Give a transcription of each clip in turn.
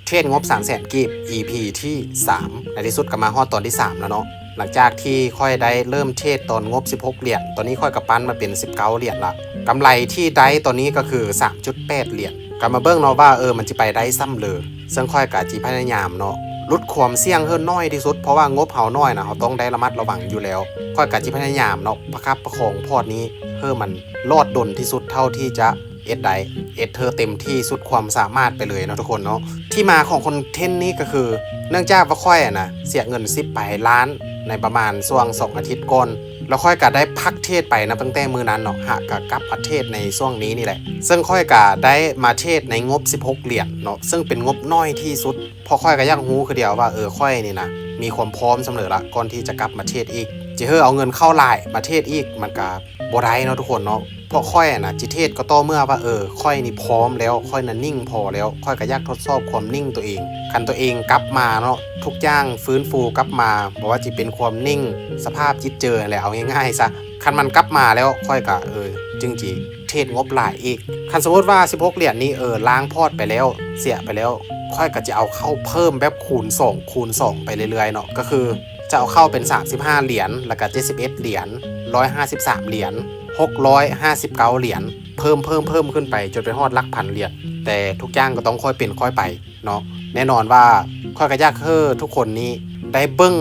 ເທຣດງົບສາມແສນກີບ ອີພີທີສາມ ໃນທີ່ສຸດກໍມາຮອດຕອນທີສາມແລ້ວເນາະ. ຫຼັງຈາກທີ່ຂ້ອຍໄດ້ເລີ່ມເທຣດຕອນງົບສິບຫົກຫຼຽນ ຕອນນີ້ຂ້ອຍກໍປັນມາເປັນສິບເກົ້າຫຼຽນລະ. ກຳໄລທີ່ໄດ້ຕອນນີ້ກໍຄືສາມຈຸດແປດຫຼຽນ. ກໍມາເບິ່ງເນາະວ່າ ເອີ ມັນຊິໄປໄດ້ສ່ຳເລີ. ເຊິ່ງຂ້ອຍກໍຊິພະຍາຍາມເນາະ ຫຼຸດຄວາມສ່ຽງໃຫ້ໜ້ອຍທີ່ສຸດ ເພາະວ່າງົບເຮົາໜ້ອຍນະ ເຮົາຕ້ອງໄດ້ລະມັດລະວັງຢູ່ແລ້ວ. ຂ້ອຍກໍຊິພະຍາຍາມເນາະ ປະຄັບປະຄອງພອດນີ້ໃຫ້ມັນລອດດົນທີ່ສຸດເທົ່າທີ່ຈະ ເຮັດໄດ້ ເຮັດເທື່ອເຕັມທີ່ສຸດຄວາມສາມາດໄປເລີຍເນາະທຸກຄົນເນາະ. ທີ່ມາຂອງຄອນເທັນນີ້ກໍຄື ເນື່ອງຈາກວ່າຂ້ອຍອະນະ ເສຍເງິນສິບປາຍລ້ານໃນປະມານຊ່ວງສອງອາທິດກ່ອນ ແລ້ວຂ້ອຍກໍໄດ້ພັກເທຣດໄປນະ ຕັ້ງແຕ່ມື້ນັ້ນເນາະ ຫາກະກັບມາເທຣດໃນຊ່ວງນີ້ນີ້ແຫຼະ. ເຊິ່ງຂ້ອຍກໍໄດ້ມາເທຣດໃນງົບສິບຫົກຫຼຽນເນາະ ເຊິ່ງເປັນງົບໜ້ອຍທີ່ສຸດ ເພາະຂ້ອຍກໍຢາກຮູ້ຄືດຽວວ່າ ເອີ ຂ້ອຍນີ້ນະ ມີຄວາມພ້ອມສ່ຳເລີລະ ກ່ອນທີ່ຈະກັບມາເທຣດອີກ. ຈະເຮີເອົາເງິນເຂົ້າຫຼາຍມາເທຣດອີກ ມັນກໍບໍ່ໄດ້ເນາະທຸກຄົນເນາະ. ເພາະຂ້ອຍອະນະ ຊິເທຣດກໍຕໍ່ເມື່ອວ່າ ເອີ ຂ້ອຍນີ້ພ້ອມແລ້ວ ຂ້ອຍນະນິ່ງພໍແລ້ວ ຂ້ອຍກໍຢາກທົດສອບຄວາມນິ່ງຕົວເອງ. ຄັນຕົວເອງກັບມາເນາະ ທຸກຢ່າງຟື້ນຟູກັບມາ ບໍ່ວ່າຊິເປັນຄວາມນິ່ງ ສະພາບຈິດໃຈແຫຼະ ເອົາງ່າຍໆຊະ. ຄັນມັນກັບມາແລ້ວ ຂ້ອຍກໍ ເອີ ຈຶ່ງຊິເທຣດງົບຫຼາຍອີກ. ຄັນສົມມຸດວ່າສິບຫົກຫຼຽນນີ້ ເອີ ລ້າງພອດໄປແລ້ວ ເສຍໄປແລ້ວ ຂ້ອຍກໍຈະເອົາເຂົ້າເພີ່ມແບບຄູນສອງ ຄູນສອງໄປເລື້ອຍໆເນາະ ກໍຄື ຈະເອົາເຂົ້າເປັນສາມສິບຫ້າຫຼຽນ ແລ້ວກະເຈັດສິບເອັດຫຼຽນ ຮ້ອຍຫ້າສິບສາມຫຼຽນ ຫົກຮ້ອຍຫ້າສິບເກົ້າຫຼຽນ ເພີ່ມ ເພີ່ມ ເພີ່ມຂຶ້ນໄປຈົນໄປຮອດຫຼັກພັນຫຼຽນ. ແຕ່ທຸກຢ່າງກໍຕ້ອງຄ່ອຍເປັນຄ່ອຍໄປເນາະ. ແນ່ນອນວ່າຂ້ອຍກໍຢາກໃຫ້ທຸກຄົນນີ້ໄດ້ເບິ່ງ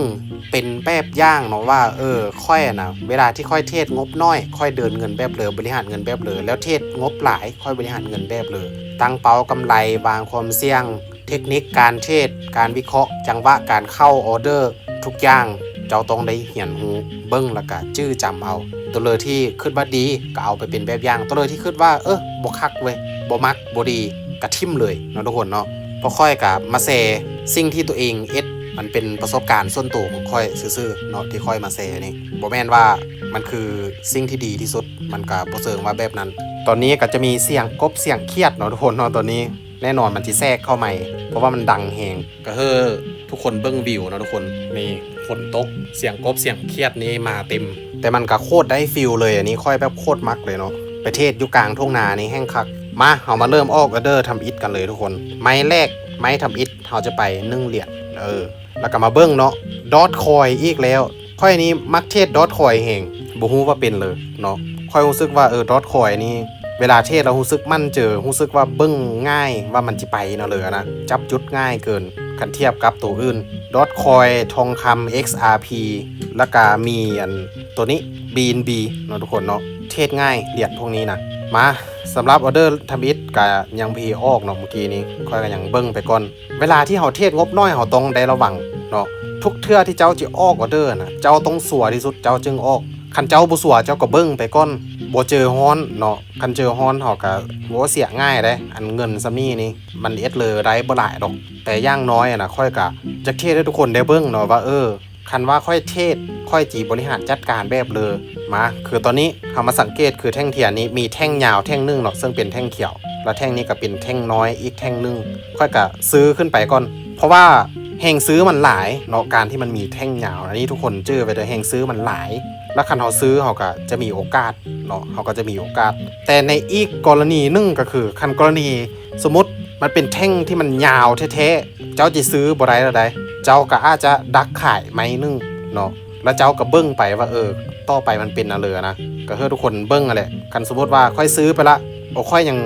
ເປັນແບບຢ່າງເນາະວ່າ ເອີ ຂ້ອຍນະ ເວລາທີ່ຂ້ອຍເທຣດງົບນ້ອຍ ຂ້ອຍເດີນເງິນແບບເລີ ບໍລິຫານເງິນແບບເລີ ແລ້ວເທຣດງົບຫຼາຍ ຂ້ອຍບໍລິຫານເງິນແບບເລີ ຕັ້ງເປົ້າກຳໄລ ວາງຄວາມສ່ຽງ ເທັກນິກການເທຣດ ການວິເຄາະ ຈັງຫວະການເຂົ້າອອເດີ ທຸກຢ່າງເຈົ້າຕ້ອງໄດ້ຮຽນຮູ້ ເບິ່ງ ແລ້ວກະຈື່ຈຳເອົາ. ຕົວເລີທີ່ຄິດວ່າດີກໍເອົາໄປເປັນແບບຢ່າງ ຕົວເລີທີ່ຄິດວ່າ ເອີ ບໍ່ຄັກເວີຍ ບໍ່ມັກ ບໍ່ດີ ກະຖິ້ມເລີຍເນາະທຸກຄົນເນາະ. ເພາະຂ້ອຍກະມາແຊສິ່ງທີ່ຕົວເອງເຮັດ ມັນເປັນປະສົບການສ່ວນໂຕຂອງຂ້ອຍຊື່ໆເນາະ ທີ່ຂ້ອຍມາແຊນີ້ ບໍ່ແມ່ນວ່າມັນຄືສິ່ງທີ່ດີທີ່ສຸດ ມັນກະບໍ່ເຊີງວ່າແບບນັ້ນ. ຕອນນີ້ກໍຈະມີສຽງກົບສຽງຂຽດເນາະທຸກຄົນເນາະ ຕອນນີ້ ແນ່ນອນມັນຊິແຊກເຂົ້າໃໝ່ ເພາະວ່າມັນດັງແຮງ. ກໍໃຫ້ທຸກຄົນເບິ່ງວິວເນາະທຸກຄົນ ນີ້ຝົນຕົກ ສຽງກົບສຽງຂຽດນີ້ມາເຕັມ ແຕ່ມັນກໍໂຄດໄດ້ຟີລເລີຍ. ອັນນີ້ຂ້ອຍແບບໂຄດມັກເລີຍເນາະ ໄປເທຣດຢູ່ກາງທົ່ງນານີ້ແຮ່ງຄັກ. ມາ ເຮົາມາເລີ່ມອອກອອເດີທຳອິດກັນເລີຍທຸກຄົນ. ໄມ້ແລກ ໄມ້ທຳອິດ ເຮົາຈະໄປໜຶ່ງຫຼຽນ ເອີ ແລ້ວກໍມາເບິ່ງເນາະ ດອດຄອຍອີກແລ້ວ. ຂ້ອຍນີ້ມັກເທຣດດອດຄອຍແຮງ ບໍ່ຮູ້ວ່າເປັນເລີເນາະ. ຂ້ອຍຮູ້ສຶກວ່າ ເອີ ດອດຄອຍນີ້ ເວລາເທຣດແລ້ວຮູ້ສຶກໝັ້ນໃຈ ຮູ້ສຶກວ່າເບິ່ງງ່າຍວ່າມັນຊິໄປແນວເລີນະ ຈັບຈຸດງ່າຍເກີນ ຄັນທຽບກັບໂຕອື່ນ ດອດຄອຍ ທອງຄຳ ເອັກອາພີ ແລ້ວກະມີອັນໂຕນີ້ ບີເອັນບີ ເນາະທຸກຄົນເນາະ. ເທຣດງ່າຍ ຫຼຽນພວກນີ້ນະ. ມາ ສຳລັບອອເດີທຳອິດກະຍັງບໍ່ທັນອອກເນາະ ມື້ກີ້ນີ້ຂ້ອຍກະຍັງເບິ່ງໄປກ່ອນ. ເວລາທີ່ເຮົາເທຣດງົບນ້ອຍ ເຮົາຕ້ອງໄດ້ລະວັງເນາະ. ທຸກເທື່ອທີ່ເຈົ້າຊິອອກອອເດີນະ ເຈົ້າຕ້ອງຊົວທີ່ສຸດເຈົ້າຈຶ່ງອອກ. ຄັນເຈົ້າບໍ່ຊົວ ເຈົ້າກໍເບິ່ງໄປກ່ອນ ບໍ່ເຈີຮ້ອນເນາະ. ຄັນເຈີຮ້ອນເຮົາກໍ ໂອ້ ເສຍງ່າຍເດ້. ອັນເງິນສ່ຳນີ້ນີ້ ມັນເຮັດເລີໄດ້ບໍ່ຫຼາຍດອກ ແຕ່ຢ່າງນ້ອຍນະ ຂ້ອຍກໍຢາກເທຣດໃຫ້ທຸກຄົນໄດ້ເບິ່ງເນາະວ່າ ເອີ ຄັນວ່າຂ້ອຍເທຣດ ຂ້ອຍຊິບໍລິຫານຈັດການແບບເລີ. ມາ ຄືຕອນນີ້ເຮົາມາສັງເກດ ຄືແທ່ງທຽນນີ້ມີແທ່ງຍາວແທ່ງໜຶ່ງເນາະ ເຊິ່ງເປັນແທ່ງຂຽວ ແລ້ວແທ່ງນີ້ກໍເປັນແທ່ງນ້ອຍອີກແທ່ງໜຶ່ງ. ຂ້ອຍກໍຊື້ຂຶ້ນໄປກ່ອນ ເພາະວ່າແຮງຊື້ມັນຫຼາຍເນາະ. ການທີ່ມັນມີແທ່ງຍາວ ອັນນີ້ທຸກຄົນຈື່ໄວ້ເດີ ແຮງຊື້ມັນຫຼາຍ ແລ້ວຄັນເຮົາຊື້ ເຮົາກໍຈະມີໂອກາດເນາະ ເຮົາກໍຈະມີໂອກາດ. ແຕ່ໃນອີກກໍລະນີໜຶ່ງກໍຄື ຄັນກໍລະນີສົມມຸດມັນເປັນແທ່ງທີ່ມັນຍາວແທ້ໆ ເຈົ້າຊິຊື້ບໍ່ໄດ້ແລ້ວໃດ ເຈົ້າກໍອາດຈະດັກຂາຍໄມ້ໜຶ່ງເນາະ ແລ້ວເຈົ້າກໍເບິ່ງໄປວ່າ ເອີ ຕໍ່ໄປມັນເປັນແນວເລີນະ. ກໍໃຫ້ທຸກຄົນເບິ່ງຫັ້ນແຫຼະ. ຄັນສົມມຸດວ່າຂ້ອຍຊື້ໄປລະ ໂອ ຂ້ອຍຍັ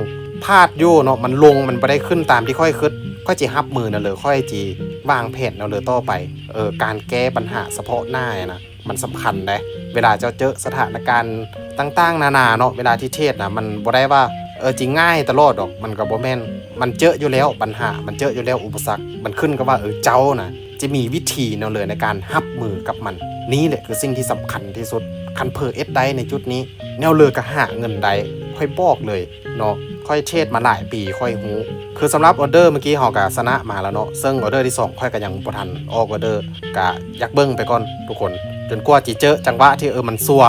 ງພາດຢູ່ເນາະ ມັນລົງ ມັນບໍ່ໄດ້ຂຶ້ນຕາມທີ່ຂ້ອຍຄິດ ຂ້ອຍຊິຮັບມືແນວເລີ ຂ້ອຍຊິວາງແຜນແນວເລີຕໍ່ໄປ. ເອີ ການແກ້ບັນຫາສະເພາະໜ້ານະ ມັນສຳຄັນເດ້. ເວລາເຈົ້າເຈີສະຖານະການຕ່າງໆນານາເນາະ ເວລາທີ່ເທຣດນະ ມັນບໍ່ໄດ້ວ່າ ເອີ ຊິງ່າຍຕະຫຼອດດອກ ມັນກໍບໍ່ແມ່ນ. ມັນເຈີຢູ່ແລ້ວບັນຫາ ມັນເຈີຢູ່ແລ້ວອຸປະສັກ ມັນຂຶ້ນກັບວ່າ ເອີ ເຈົ້ານະ ຈະມີວິທີແນວເລີໃນການຮັບມືກັບມັນ. ນີ້ແຫຼະຄືສິ່ງທີ່ສຳຄັນທີ່ສຸດ. ຄັນເພີເອັດໄດ້ໃນຈຸດນີ້ ແນວເລີກໍຫາເງິນໄດ້ ຂ້ອຍບອກເລີຍເນາະ. ຂ້ອຍເທຣດມາຫຼາຍປີ ຂ້ອຍຮູ້. ຄືສຳລັບອອເດີມື້ກີ້ເຮົາກໍຊະນະມາແລ້ວເນາະ ເຊິ່ງອອເດີທີສອງຂ້ອຍກໍຍັງບໍ່ທັນອອກອອເດີ ກະຢາກເບິ່ງໄປກ່ອນທຸກຄົນ ຈົນກວ່າຊິເຈີຈັງຫວະທີ່ ເອີ ມັນຊົວ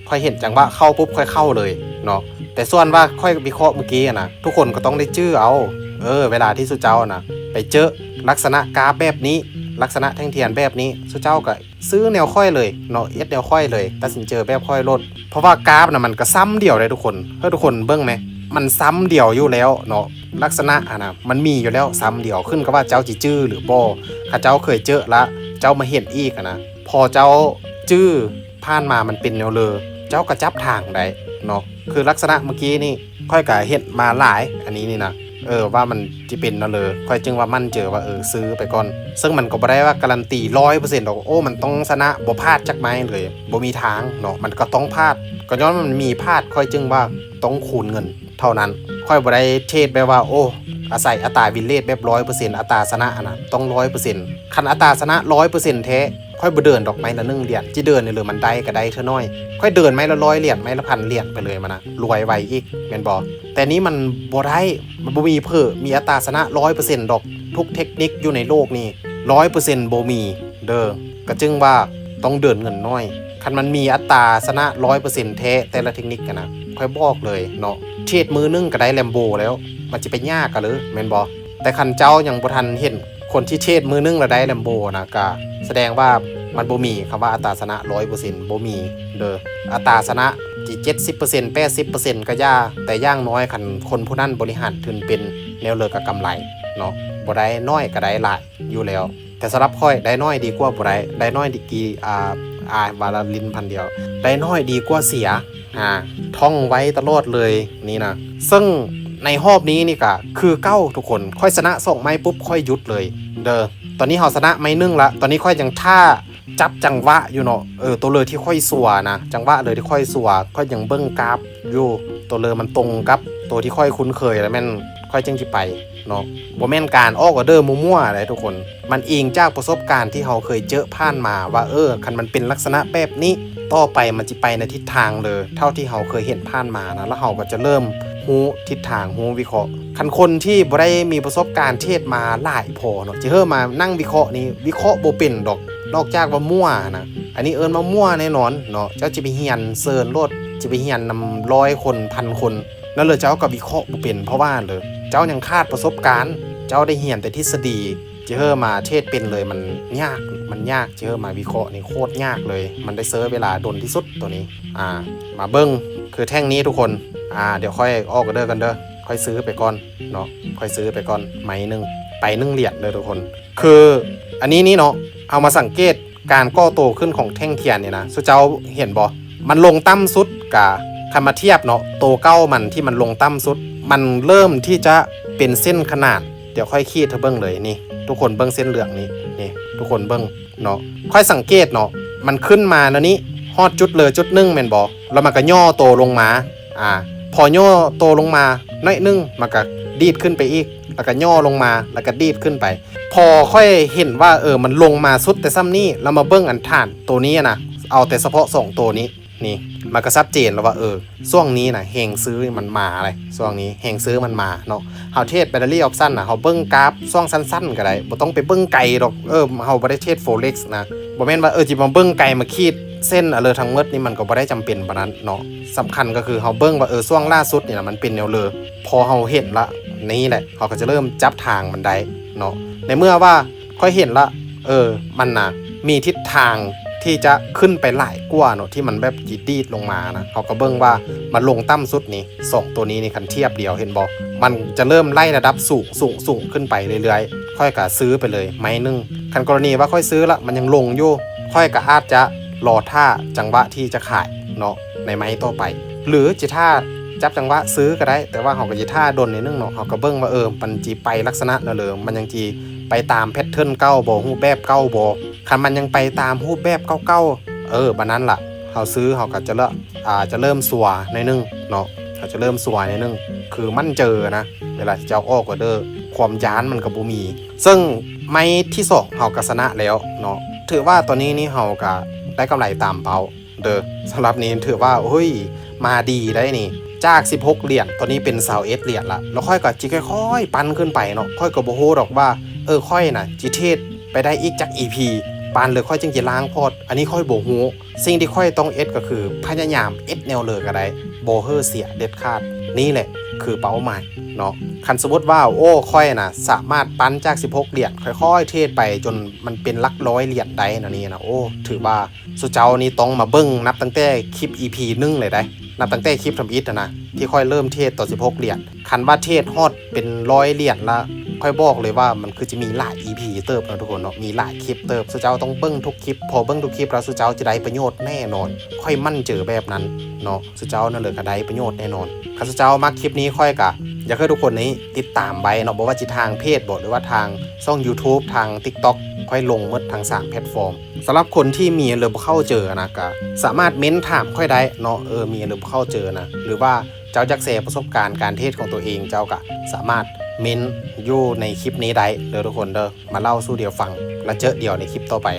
ຂ້ອຍເຫັນຈັງຫວະເຂົ້າປຸບ ຂ້ອຍເຂົ້າເລີຍເນາະ. ແຕ່ສ່ວນວ່າຂ້ອຍວິເຄາະມື້ກີ້ນະ ທຸກຄົນກໍຕ້ອງໄດ້ຈື່ເອົາ ເອີ ເວລາທີ່ສຸເຈົ້ານະ ໄປເຈີລັກສະນະກາບແບບນີ້ ລັກສະນະແທ່ງທຽນແບບນີ້ ສຸເຈົ້າກໍ ຊື້ແນວຂ້ອຍເລີຍເນາະ ເຮັດແນວຂ້ອຍເລີຍ ຕັດສິນໃຈແບບຂ້ອຍໂລດ. ເພາະວ່າກາບນະ ມັນກະຊຳດຽວເດ້ທຸກຄົນ. ເອີ ທຸກຄົນເບິ່ງແມະ ມັນຊ້ຳດຽວຢູ່ແລ້ວເນາະ ລັກສະນະຫັ້ນນະ ມັນມີຢູ່ແລ້ວຊ້ຳດຽວ ຂຶ້ນກັບວ່າເຈົ້າຊິຈື່ຫຼືບໍ່. ຄັນເຈົ້າເຄີຍເຈີລະ ເຈົ້າມາເຫັນອີກຫັ້ນນະ ພໍເຈົ້າຈື່ຜ່ານມາມັນເປັນແນວເລີ ເຈົ້າກໍຈັບທາງໄດ້ເນາະ. ຄືລັກສະນະເມື່ອກີ້ນີ້ ຂ້ອຍກໍເຫັນມາຫຼາຍ ອັນນີ້ນີ້ນະ ເອີ ວ່າມັນຊິເປັນແນວເລີ ຂ້ອຍຈຶ່ງວ່າໝັ້ນໃຈວ່າ ເອີ ຊື້ໄປກ່ອນ. ເຊິ່ງມັນກໍບໍ່ໄດ້ວ່າກາຣັນຕີຮ້ອຍເປີເຊັນດອກ ໂອ້ ມັນຕ້ອງຊະນະ ບໍ່ພາດຈັກໄມ້ເລີຍ ບໍ່ມີທາງເນາະ ມັນກໍຕ້ອງພາດ. ກໍຍ້ອນມັນມີພາດ ຂ້ອຍຈຶ່ງວ່າຕ້ອງຄູນເງິນເທົ່ານັ້ນ. ຂ້ອຍບໍ່ໄດ້ເທຣດແບບວ່າ ໂອ້ ອາໄສອັດຕາວິນເຣດແບບຮ້ອຍເປີເຊັນ ອັດຕາຊະນະຫັ້ນນະ ຕ້ອງຮ້ອຍເປີເຊັນ. ຄັນອັດຕາຊະນະຮ້ອຍເປີເຊັນແທ້ ຂ້ອຍບໍ່ເດີນດອກໄມ້ລະໜຶ່ງຫຼຽນ ຊິເດີນນີ້ເລີຍ ມັນໄດ້ກໍໄດ້ເທື່ອໜ້ອຍ. ຂ້ອຍເດີນໄມ້ລະຮ້ອຍຫຼຽນ ໄມ້ລະພັນຫຼຽນໄປເລີຍ ມັນນະ ລວຍໄວອີກ ແມ່ນບໍ່? ແຕ່ນີ້ມັນບໍ່ໄດ້ ມັນບໍ່ມີເພີ້ ມີອັດຕາຊະນະຮ້ອຍເປີເຊັນດອກ. ທຸກເທັກນິກຢູ່ໃນໂລກນີ້ຮ້ອຍເປີເຊັນບໍ່ມີເດີ ກໍຈຶ່ງວ່າຕ້ອງເດີນເງິນໜ້ອຍ. ຄັນມັນມີອັດຕາຊະນະຮ້ອຍເປີເຊັນແທ້ ແຕ່ລະເທັກນິກຫັ້ນນະ ຂ້ອຍບອກເລີຍເນາະ ເທຣດມື້ໜຶ່ງກໍໄດ້ແລມໂບແລ້ວ ມັນຊິໄປຍາກກະເລີ ແມ່ນບໍ່? ແຕ່ຄັນເຈົ້າຍັງບໍ່ທັນເຫັນ ຄົນທີ່ເທຣດມື້ໜຶ່ງແລ້ວໄດ້ແລມໂບນະ ກະສະແດງວ່າມັນບໍ່ມີຄຳວ່າອັດຕາຊະນະຮ້ອຍເປີເຊັນ ບໍ່ມີເດີ. ອັດຕາຊະນະຊິເຈັດສິບເປີເຊັນ ແປດສິບເປີເຊັນກໍຢ່າ ແຕ່ຢ່າງໜ້ອຍຄັນຄົນຜູ້ນັ້ນບໍລິຫານທຶນເປັນ ແນວເລີກໍກຳໄລເນາະ ບໍ່ໄດ້ໜ້ອຍກໍໄດ້ຫຼາຍຢູ່ແລ້ວ. ແຕ່ສຳລັບຂ້ອຍ ໄດ້ໜ້ອຍດີກວ່າບໍ່ໄດ້ ໄດ້ໜ້ອຍດີກວ່າ ອາ ອາ ວ່າລະຫຼິ້ນພັນດຽວ ໄດ້ໜ້ອຍດີກວ່າເສຍ. ອາ ທ່ອງໄວ້ຕະຫຼອດເລີຍນີ້ນະ. ເຊິ່ງໃນຮອບນີ້ນີ້ກະຄືເກົ່າທຸກຄົນ ຂ້ອຍຊະນະສອງໄມ້ປຸບ ຂ້ອຍຢຸດເລີຍເດີ. ຕອນນີ້ເຮົາຊະນະໄມ້ໜຶ່ງລະ ຕອນນີ້ຂ້ອຍຍັງຖ້າຈັບຈັງຫວະຢູ່ເນາະ ເອີ ໂຕເລີທີ່ຂ້ອຍຊົວນະ ຈັງຫວະເລີທີ່ຂ້ອຍຊົວ ຂ້ອຍຍັງເບິ່ງກາບຢູ່ ໂຕເລີມັນຕົງກັບໂຕທີ່ຂ້ອຍຄຸ້ນເຄີຍ ລະແມ່ນຂ້ອຍຈຶ່ງຊິໄປເນາະ. ບໍ່ແມ່ນການອອກອໍເດີມົວໆໃດທຸກຄົນ ມັນອີງຈາກປະສົບການທີ່ເຮົາເຄີຍເຈີຜ່ານມາວ່າ ເອີ ຄັນມັນເປັນລັກສະນະແບບນີ້ ຕໍ່ໄປມັນຊິໄປໃນທິດທາງເລີ ເທົ່າທີ່ເຮົາເຄີຍເຫັນຜ່ານມານະ ລະເຮົາກໍຈະເລີ່ມຮູ້ທິດທາງ ຮູ້ວິເຄາະ. ຄັນຄົນທີ່ບໍ່ໄດ້ມີປະສົບການເທຣດມາຫຼາຍພໍເນາະ ຊິເລີ່ມມານັ່ງວິເຄາະນີ້ ວິເຄາະບໍ່ເປັນດອກ ນອກຈາກວ່າມົວນະ. ອັນນີ້ເອີ້ນວ່າມົວແນ່ນອນເນາະ ເຈົ້າຊິໄປຮຽນເຊີນໂລດ ຊິໄປຮຽນນຳຮ້ອຍຄົນ ພັນຄົນ ແລ້ວເລີເຈົ້າກໍວິເຄາະບໍ່ເປັນ ເພາະວ່າເລີເຈົ້າຍັງຂາດປະສົບການ ເຈົ້າໄດ້ຮຽນແຕ່ທິດສະດີ ຈະເຮີມາເທດເປັນເລີຍ ມັນຍາກ ມັນຍາກ ຈະເຮີມາວິເຄາະນີ້ໂຄດຍາກເລີຍ ມັນໄດ້ເຊີເວລາດົນທີ່ສຸດໂຕນີ້. ອາ ມາເບິ່ງ ຄືແທ່ງນີ້ທຸກຄົນ ອາ ດຽວຂ້ອຍອອກອໍເດີກ່ອນເດີ ຂ້ອຍຊື້ໄປກ່ອນເນາະ ຂ້ອຍຊື້ໄປກ່ອນໄມ້ໜຶ່ງ ໄປໜຶ່ງຫຼຽນເດີທຸກຄົນ. ຄືອັນນີ້ນີ້ເນາະ ເຮົາມາສັງເກດ ການກໍ່ໂຕຂຶ້ນຂອງແທ່ງທຽນນີ້ນະ ຊຸເຈົ້າເຫັນບໍ່? ມັນລົງຕ່ຳສຸດກະ ຄັນມາທຽບເນາະ ໂຕເກົ່າມັນທີ່ມັນລົງຕ່ຳສຸດ ມັນເລີ່ມທີ່ຈະເປັນເສັ້ນຂະໜານ. ດຽວຂ້ອຍຂີດໃຫ້ເບິ່ງເລີຍນີ້ ທຸກຄົນເບິ່ງເສັ້ນເຫຼືອງນີ້ ນີ້ ທຸກຄົນເບິ່ງເນາະ. ຂ້ອຍສັງເກດເນາະ ມັນຂຶ້ນມາແນວນີ້ ຮອດຈຸດເລີຈຸດໜຶ່ງແມ່ນບໍ່? ແລ້ວມັນກະຫຍໍ້ໂຕລົງມາ ອາ ພໍຫຍໍ້ໂຕລົງມາໜ້ອຍໜຶ່ງ ມັນກະດີດຂຶ້ນໄປອີກ ແລ້ວກະຫຍໍ້ລົງມາ ແລ້ວກະດີດຂຶ້ນໄປ. ພໍຂ້ອຍເຫັນວ່າ ເອີ ມັນລົງມາສຸດແຕ່ສ່ຳນີ້ ແລ້ວມາເບິ່ງອັນຖານໂຕນີ້ນະ ເອົາແຕ່ສະເພາະສອງໂຕນີ້ ນີ້ ມັນກະຊັດເຈນແລ້ວວ່າ ເອີ ຊ່ວງນີ້ນະ ແຮງຊື້ມັນມາເລີຍ ຊ່ວງນີ້ແຮງຊື້ມັນມາເນາະ. ເຮົາເທດ binary option ນະ ເຮົາເບິ່ງກາບຊ່ວງສັ້ນໆກະໄດ້ ບໍ່ຕ້ອງໄປເບິ່ງໄກດອກ. ເອີ ເຮົາບໍ່ໄດ້ເທດ forex ນະ ບໍ່ແມ່ນວ່າ ເອີ ຊິມາເບິ່ງໄກ ມາຂີດເສັ້ນອະເລີທັງໝົດນີ້ ມັນກໍບໍ່ໄດ້ຈຳເປັນປານນັ້ນເນາະ. ສຳຄັນກໍຄືເຮົາເບິ່ງວ່າ ເອີ ຊ່ວງລ່າສຸດນີ້ນະ ມັນເປັນແນວເລີ. ພໍເຮົາເຫັນລະ ນີ້ແຫຼະ ເຮົາກໍຈະເລີ່ມຈັບທາງມັນໄດ້ເນາະ. ໃນເມື່ອວ່າຂ້ອຍເຫັນລະ ເອີ ມັນນະ ມີທິດທາງທີ່ຈະຂຶ້ນໄປຫຼາຍກວ່າເນາະ ທີ່ມັນແບບຊິດີດລົງມານະ ເຮົາກໍເບິ່ງວ່າມັນລົງຕ່ຳສຸດນີ້ ສອງໂຕນີ້ນີ້ ຄັນທຽບດຽວ ເຫັນບໍ່? ມັນຈະເລີ່ມໄລ່ລະດັບສູງ ສູງ ສູງຂຶ້ນໄປເລື້ອຍໆ. ຂ້ອຍກະຊື້ໄປເລີຍໄມ້ໜຶ່ງ. ຄັນກໍລະນີວ່າຂ້ອຍຊື້ລະ ມັນຍັງລົງຢູ່ ຂ້ອຍກະອາດຈະລໍຖ້າຈັງຫວະທີ່ຈະຂາຍເນາະ ໃນໄມ້ຕໍ່ໄປ ຫຼື ຊິຖ້າຈັບຈັງຫວະຊື້ກໍໄດ້ ແຕ່ວ່າເຮົາກໍຊິຖ້າດົນໜ້ອຍໜຶ່ງເນາະ. ເຮົາກໍເບິ່ງວ່າ ເອີ ມັນຊິໄປລັກສະນະແນວເດີ ມັນຍັງຊິໄປຕາມແພັດເທີນເກົ່າບໍ່ ຮູບແບບເກົ່າບໍ່. ຄັນມັນຍັງໄປຕາມຮູບແບບເກົ່າໆ ເອີ ບາດນັ້ນລະ ເຮົາຊື້ ເຮົາກໍຈະເລີ່ມ ອາ ຈະເລີ່ມຊົວໜ້ອຍໜຶ່ງເນາະ ເຮົາຈະເລີ່ມຊົວໜ້ອຍໜຶ່ງ ຄືໝັ້ນໃຈນະ ເວລາທີ່ເຈົ້າອອກອໍເດີ ຄວາມຢ້ານມັນກໍບໍ່ມີ. ເຊິ່ງໄມ້ທີສອງເຮົາກໍຊະນະແລ້ວເນາະ ຖືວ່າຕອນນີ້ນີ້ເຮົາກໍໄດ້ກຳໄລຕາມເປົ້າເດີ. ສຳລັບນີ້ຖືວ່າ ໂອ້ຍ ມາດີໄດ໋ນີ້ ຈາກສິບຫົກຫຼຽນ ຕອນນີ້ເປັນຊາວເອັດຫຼຽນລະ ແລ້ວຂ້ອຍກໍຊິຄ່ອຍໆປັ່ນຂຶ້ນໄປເນາະ. ຂ້ອຍກໍບໍ່ຮູ້ດອກວ່າ ເອີ ຂ້ອຍນະ ຊິເທດໄປໄດ້ອີກຈັກອີພີ ປານເລີຂ້ອຍຈຶ່ງຈະລ້າງພອດ ອັນນີ້ຂ້ອຍບໍ່ຮູ້. ສິ່ງທີ່ຂ້ອຍຕ້ອງເຮັດກໍຄືພະຍາຍາມເຮັດແນວເລີກໍໄດ້ ບໍ່ໃຫ້ເສຍເດັດຂາດ. ນີ້ແຫຼະຄືເປົ້າໝາຍເນາະ. ຄັນສົມມຸດວ່າ ໂອ້ ຂ້ອຍນະ ສາມາດປັ່ນຈາກສິບຫົກຫຼຽນ ຄ່ອຍໆເທດໄປຈົນມັນເປັນຫຼັກຮ້ອຍຫຼຽນໄດ້ແນວນີ້ນະ ໂອ້ ຖືວ່າ ສຸເຈົ້ານີ້ຕ້ອງມາເບິ່ງນັບຕັ້ງແຕ່ຄລິບອີພີໜຶ່ງເລີຍໄດ໋ ນັບຕັ້ງແຕ່ຄລິບທຳອິດຫັ້ນນະ ທີ່ຂ້ອຍເລີ່ມເທຣດຕອນສິບຫົກຫຼຽນ ຄັນວ່າເທຣດຮອດເປັນຮ້ອຍຫຼຽນລະ ຂ້ອຍບອກເລີຍວ່າມັນຄືຈະມີຫຼາຍອີພີເຕີບເນາະທຸກຄົນເນາະ ມີຫຼາຍຄລິບເຕີບ. ເຈົ້າຕ້ອງເບິ່ງທຸກຄລິບ ພໍເບິ່ງທຸກຄລິບແລ້ວ ເຈົ້າຈະໄດ້ປະໂຫຍດແນ່ນອນ ຂ້ອຍໝັ້ນໃຈແບບນັ້ນເນາະ. ເຈົ້ານັ້ນເລີຍກະໄດ້ປະໂຫຍດແນ່ນອນ. ຄັນເຈົ້າມັກຄລິບນີ້ ຂ້ອຍກະຢາກໃຫ້ທຸກຄົນນີ້ຕິດຕາມໄວ້ເນາະ ບໍ່ວ່າຊິທາງເພຈບໍ ຫຼືວ່າທາງຊ່ອງຢູທູບ ທາງຕິກຕັອກ ຂ້ອຍລົງໝົດທັງສາມແພລດຟອມ. ສຳລັບຄົນທີ່ມີຫຍັງເລີບໍ່ເຂົ້າໃຈນະ ກະສາມາດເມັ້ນຖາມຂ້ອຍໄດ້ເນາະ ເອີ ມີຫຍັງເລີບໍ່ເຂົ້າໃຈນະ ຫຼືວ່າເຈົ້າຢາກແຊປະສົບການການເທຣດຂອງໂຕເອງ ເຈົ້າກະສາມາດເມັ້ນຢູ່ໃນຄລິບນີ້ໄດ້ເດີທຸກຄົນເດີ. ມາເລົ່າສູ່ດຽວຟັງ ແລ້ວເຈີດຽວໃນຄລິບຕໍ່ໄປ.